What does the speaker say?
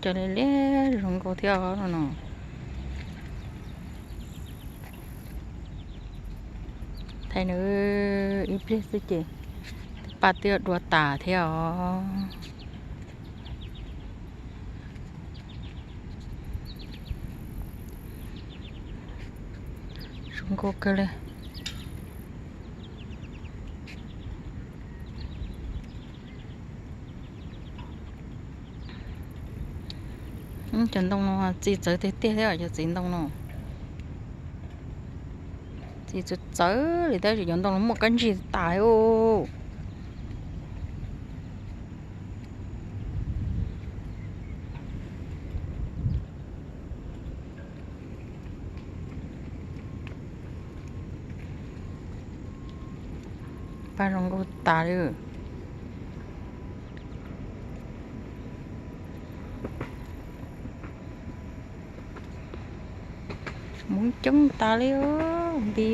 Cov liab liab zoo nkauj thiab os no. Thaij nws ib pliag xwb ces tej paj twb dua tas thiab os. Zoo nkauj kawg li. Cov ntoo no txi txawv tiag tiag thiab cov txiv ntoo no. Txi txawv txawv li tab sis cov ntoo no muaj kab ntsig tas os. Paj zoo nkauj tas li. Hmoov coob tas li nti.